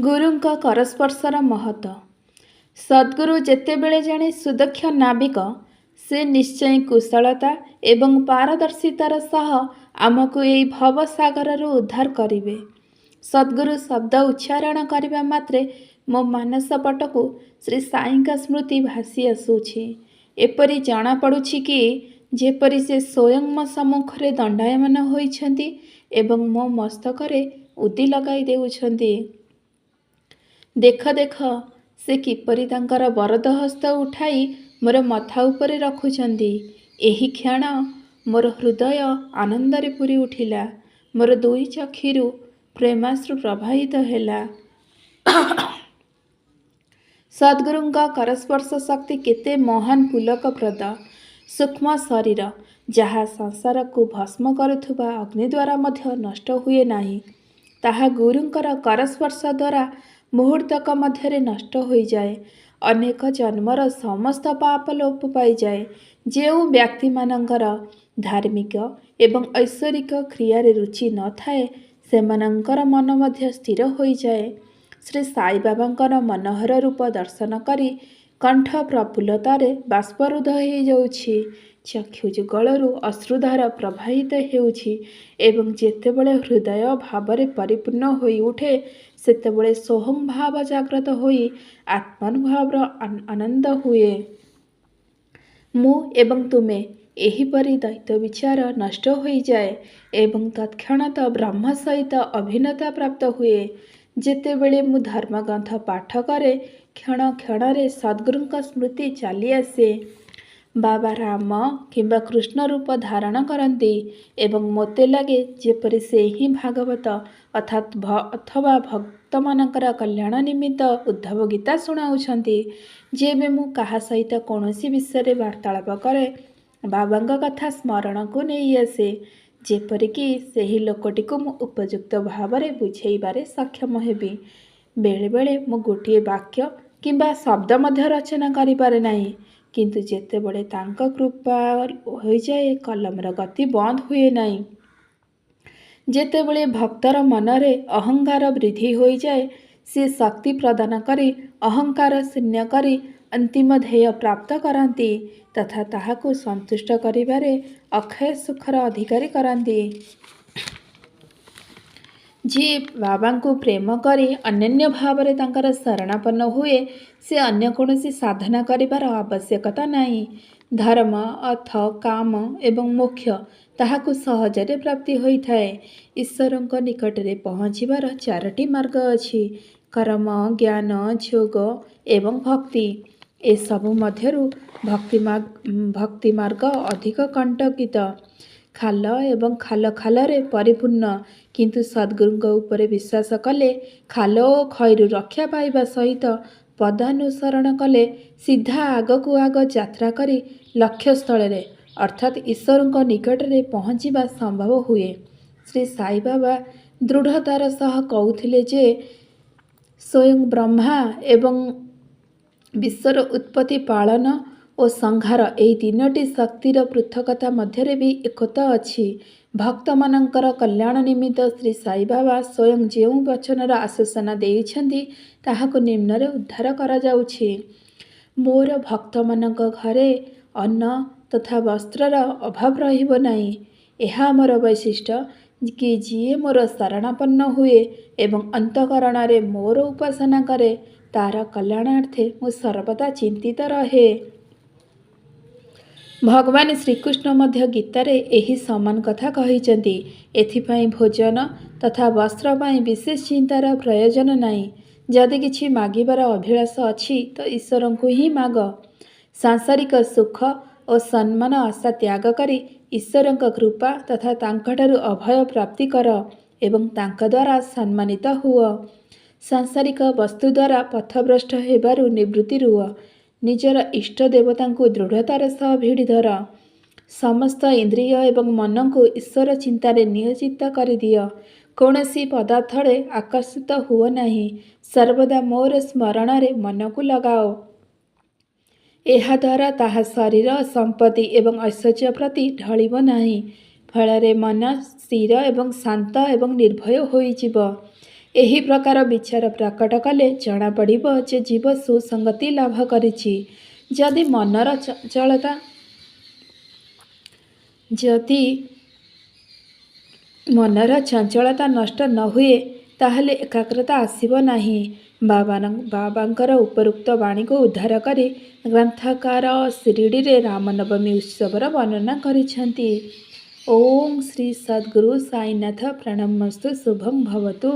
ଗୁରୁଙ୍କ କରସ୍ପର୍ଶର ମହତ୍ତ୍ୱ। ସଦ୍ଗୁରୁ ଯେତେବେଳେ ଜଣେ ସୁଦକ୍ଷ ନାବିକ, ସେ ନିଶ୍ଚୟ କୁଶଳତା ଏବଂ ପାରଦର୍ଶିତାର ସହ ଆମକୁ ଏହି ଭବସାଗରରୁ ଉଦ୍ଧାର କରିବେ। ସଦ୍ଗୁରୁ ଶବ୍ଦ ଉଚ୍ଚାରଣ କରିବା ମାତ୍ରେ ମୋ ମାନସପଟକୁ ଶ୍ରୀ ସାଇଙ୍କ ସ୍ମୃତି ଭାସି ଆସୁଛି। ଏପରି ଜଣାପଡ଼ୁଛି କି, ଯେପରି ସେ ସ୍ୱୟଂ ମୋ ସମ୍ମୁଖରେ ଦଣ୍ଡାୟମାନ ହୋଇଛନ୍ତି ଏବଂ ମୋ ମସ୍ତକରେ ଉଦି ଲଗାଇ ଦେଉଛନ୍ତି। ଦେଖ ଦେଖ, ସେ କିପରି ତାଙ୍କର ବରଦହସ୍ତ ଉଠାଇ ମୋର ମଥା ଉପରେ ରଖୁଛନ୍ତି। ଏହି କ୍ଷଣ ମୋର ହୃଦୟ ଆନନ୍ଦରେ ପୂରି ଉଠିଲା। ମୋର ଦୁଇ ଚକ୍ଷୁରୁ ପ୍ରେମାଶ୍ରୁ ପ୍ରବାହିତ ହେଲା। ସଦ୍ଗୁରୁଙ୍କ କରସ୍ପର୍ଶ ଶକ୍ତି କେତେ ମହାନ୍ ପୁଲକପ୍ରଦ। ସୂକ୍ଷ୍ମ ଶରୀର, ଯାହା ସଂସାରକୁ ଭସ୍ମ କରୁଥିବା ଅଗ୍ନିଦ୍ୱାରା ମଧ୍ୟ ନଷ୍ଟ ହୁଏ ନାହିଁ, ତାହା ଗୁରୁଙ୍କର କରସ୍ପର୍ଶ ଦ୍ୱାରା ମୁହୂର୍ତ୍ତକ ମଧ୍ୟରେ ନଷ୍ଟ ହୋଇଯାଏ। ଅନେକ ଜନ୍ମର ସମସ୍ତ ପାପ ଲୋପ ପାଇଯାଏ। ଯେଉଁ ବ୍ୟକ୍ତିମାନଙ୍କର ଧାର୍ମିକ ଏବଂ ଐଶ୍ୱରିକ କ୍ରିୟାରେ ରୁଚି ନ ଥାଏ, ସେମାନଙ୍କର ମନ ମଧ୍ୟ ସ୍ଥିର ହୋଇଯାଏ। ଶ୍ରୀ ସାଇବାବାଙ୍କର ମନୋହର ରୂପ ଦର୍ଶନ କରି କଣ୍ଠ ପ୍ରଫୁଲ୍ଲତାରେ ବାଷ୍ପରୁଦ୍ଧ ହୋଇଯାଉଛି, ଚକ୍ଷୁଯୁଗଳରୁ ଅଶ୍ରୁଧାରା ପ୍ରବାହିତ ହେଉଛି ଏବଂ ଯେତେବେଳେ ହୃଦୟ ଭାବରେ ପରିପୂର୍ଣ୍ଣ ହୋଇଉଠେ, ସେତେବେଳେ ସୋହଂ ଭାବ ଜାଗ୍ରତ ହୋଇ ଆତ୍ମାନୁଭବର ଆନନ୍ଦ ହୁଏ। ମୁଁ ଏବଂ ତୁମେ, ଏହିପରି ଦ୍ୱୈତ ବିଚାର ନଷ୍ଟ ହୋଇଯାଏ ଏବଂ ତତ୍କ୍ଷଣାତ୍ ବ୍ରହ୍ମ ସହିତ ଅଭିନ୍ନତା ପ୍ରାପ୍ତ ହୁଏ। ଯେତେବେଳେ ମୁଁ ଧର୍ମଗ୍ରନ୍ଥ ପାଠ କରେ, କ୍ଷଣ କ୍ଷଣରେ ସଦ୍ଗୁରୁଙ୍କ ସ୍ମୃତି ଚାଲିଆସେ। ବାବା ରାମ କିମ୍ବା କୃଷ୍ଣ ରୂପ ଧାରଣ କରନ୍ତି ଏବଂ ମୋତେ ଲାଗେ ଯେପରି ସେ ହିଁ ଭାଗବତ ଅର୍ଥାତ୍ ଅଥବା ଭକ୍ତମାନଙ୍କର କଲ୍ୟାଣ ନିମିତ୍ତ ଉଦ୍ଧବ ଗୀତା ଶୁଣାଉଛନ୍ତି। ଯେବେ ମୁଁ କାହା ସହିତ କୌଣସି ବିଷୟରେ ବାର୍ତ୍ତାଳାପ କରେ, ବାବାଙ୍କ କଥା ସ୍ମରଣକୁ ନେଇଆସେ, ଯେପରିକି ସେହି ଲୋକଟିକୁ ମୁଁ ଉପଯୁକ୍ତ ଭାବରେ ବୁଝେଇବାରେ ସକ୍ଷମ ହେବି। ବେଳେବେଳେ ମୁଁ ଗୋଟିଏ ବାକ୍ୟ କିମ୍ବା ଶବ୍ଦ ମଧ୍ୟ ରଚନା କରିପାରେ ନାହିଁ, କିନ୍ତୁ ଯେତେବେଳେ ତାଙ୍କ କୃପା ହୋଇଯାଏ, କଲମର ଗତି ବନ୍ଦ ହୁଏ ନାହିଁ। ଯେତେବେଳେ ଭକ୍ତର ମନରେ ଅହଙ୍କାର ବୃଦ୍ଧି ହୋଇଯାଏ, ସେ ଶକ୍ତି ପ୍ରଦାନ କରି ଅହଙ୍କାର ଶୂନ୍ୟ କରି ଅନ୍ତିମ ଧ୍ୟେୟ ପ୍ରାପ୍ତ କରାନ୍ତି ତଥା ତାହାକୁ ସନ୍ତୁଷ୍ଟ କରିବାରେ ଅକ୍ଷୟ ସୁଖର ଅଧିକାରୀ କରାନ୍ତି। ଯିଏ ବାବାଙ୍କୁ ପ୍ରେମ କରି ଅନନ୍ୟ ଭାବରେ ତାଙ୍କର ଶରଣାପନ୍ନ ହୁଏ, ସେ ଅନ୍ୟ କୌଣସି ସାଧନା କରିବାର ଆବଶ୍ୟକତା ନାହିଁ। ଧର୍ମ, ଅର୍ଥ, କାମ ଏବଂ ମୋକ୍ଷ ତାହାକୁ ସହଜରେ ପ୍ରାପ୍ତି ହୋଇଥାଏ। ଈଶ୍ୱରଙ୍କ ନିକଟରେ ପହଞ୍ଚିବାର ଚାରୋଟି ମାର୍ଗ ଅଛି: କର୍ମ, ଜ୍ଞାନ, ଯୋଗ ଏବଂ ଭକ୍ତି। ଏସବୁ ମଧ୍ୟରୁ ଭକ୍ତିମାର୍ଗ ଅଧିକ କଣ୍ଟକିତ, ଖାଲ ଏବଂ ଖାଲ ଖାଲରେ ପରିପୂର୍ଣ୍ଣ, କିନ୍ତୁ ସଦ୍ଗୁରୁଙ୍କ ଉପରେ ବିଶ୍ୱାସ କଲେ ଖାଲ ଓ ଖଇରୁ ରକ୍ଷା ପାଇବା ସହିତ ପଦାନୁସରଣ କଲେ ସିଧା ଆଗକୁ ଆଗ ଯାତ୍ରା କରି ଲକ୍ଷ୍ୟସ୍ଥଳରେ ଅର୍ଥାତ୍ ଈଶ୍ୱରଙ୍କ ନିକଟରେ ପହଞ୍ଚିବା ସମ୍ଭବ ହୁଏ। ଶ୍ରୀ ସାଇବାବା ଦୃଢ଼ତାର ସହ କହୁଥିଲେ ଯେ ସ୍ୱୟଂ ବ୍ରହ୍ମା ଏବଂ ବିଶ୍ୱର ଉତ୍ପତ୍ତି, ପାଳନ ଓ ସଂହାର ଏହି ତିନୋଟି ଶକ୍ତିର ପୃଥକତା ମଧ୍ୟରେ ବି ଏକତା ଅଛି। ଭକ୍ତମାନଙ୍କର କଲ୍ୟାଣ ନିମିତ୍ତ ଶ୍ରୀ ସାଇବାବା ସ୍ୱୟଂ ଯେଉଁ ବଚନର ଆଶ୍ୱାସନା ଦେଇଛନ୍ତି, ତାହାକୁ ନିମ୍ନରେ ଉଦ୍ଧାର କରାଯାଉଛି। ମୋର ଭକ୍ତମାନଙ୍କ ଘରେ ଅନ୍ନ ତଥା ବସ୍ତ୍ରର ଅଭାବ ରହିବ ନାହିଁ। ଏହା ମୋର ବୈଶିଷ୍ଟ୍ୟ କି ଯିଏ ମୋର ଶରଣାପନ୍ନ ହୁଏ ଏବଂ ଅନ୍ତଃକରଣରେ ମୋର ଉପାସନା କରେ, ତାର କଲ୍ୟାଣାର୍ଥେ ମୁଁ ସର୍ବଦା ଚିନ୍ତିତ ରହେ। ଭଗବାନ ଶ୍ରୀକୃଷ୍ଣ ମଧ୍ୟ ଗୀତାରେ ଏହି ସମାନ କଥା କହିଛନ୍ତି। ଏଥିପାଇଁ ଭୋଜନ ତଥା ବସ୍ତ୍ର ପାଇଁ ବିଶେଷ ଚିନ୍ତାର ପ୍ରୟୋଜନ ନାହିଁ। ଯଦି କିଛି ମାଗିବାର ଅଭିଳାଷ ଅଛି ତ ଈଶ୍ୱରଙ୍କୁ ହିଁ ମାଗ। ସାଂସାରିକ ସୁଖ ଓ ସମ୍ମାନ ଆଶା ତ୍ୟାଗ କରି ଈଶ୍ୱରଙ୍କ କୃପା ତଥା ତାଙ୍କଠାରୁ ଅଭୟ ପ୍ରାପ୍ତି କର ଏବଂ ତାଙ୍କ ଦ୍ୱାରା ସମ୍ମାନିତ ହୁଅ। ସାଂସାରିକ ବସ୍ତୁ ଦ୍ୱାରା ପଥଭ୍ରଷ୍ଟ ହେବାରୁ ନିବୃତ୍ତ ରୁହ। ନିଜର ଇଷ୍ଟ ଦେବତାଙ୍କୁ ଦୃଢ଼ତାର ସହ ଭିଡ଼ି ଧର। ସମସ୍ତ ଇନ୍ଦ୍ରିୟ ଏବଂ ମନକୁ ଈଶ୍ୱର ଚିନ୍ତାରେ ନିୟୋଜିତ କରିଦିଅ। କୌଣସି ପଦାର୍ଥରେ ଆକର୍ଷିତ ହୁଅ ନାହିଁ। ସର୍ବଦା ମୋର ସ୍ମରଣରେ ମନକୁ ଲଗାଅ। ଏହାଦ୍ୱାରା ତାହା ଶରୀର, ସମ୍ପତ୍ତି ଏବଂ ଐଶ୍ୱର୍ଯ୍ୟ ପ୍ରତି ଢଳିବ ନାହିଁ। ଫଳରେ ମନ ସ୍ଥିର ଏବଂ ଶାନ୍ତ ଏବଂ ନିର୍ଭୟ ହୋଇଯିବ। ଏହି ପ୍ରକାର ବିଚାର ପ୍ରକଟ କଲେ ଜଣାପଡ଼ିବ ଯେ ଜୀବ ସୁସଙ୍ଗତି ଲାଭ କରିଛି। ଯଦି ମନର ଚଞ୍ଚଳତା ଯଦି ମନର ଚଞ୍ଚଳତା ନଷ୍ଟ ନ ହୁଏ, ତାହେଲେ ଏକାଗ୍ରତା ଆସିବ ନାହିଁ। ବାବାଙ୍କର ଉପରୋକ୍ତ ବାଣୀକୁ ଉଦ୍ଧାର କରି ଗ୍ରନ୍ଥକାର ଶିରିଡ଼ିରେ ରାମନବମୀ ଉତ୍ସବର ବର୍ଣ୍ଣନା କରିଛନ୍ତି। ଓଁ ଶ୍ରୀ ସଦ୍ଗୁରୁ ସାଇନାଥ ପ୍ରଣମସ୍ତୁ। ଶୁଭଂ ଭବତୁ।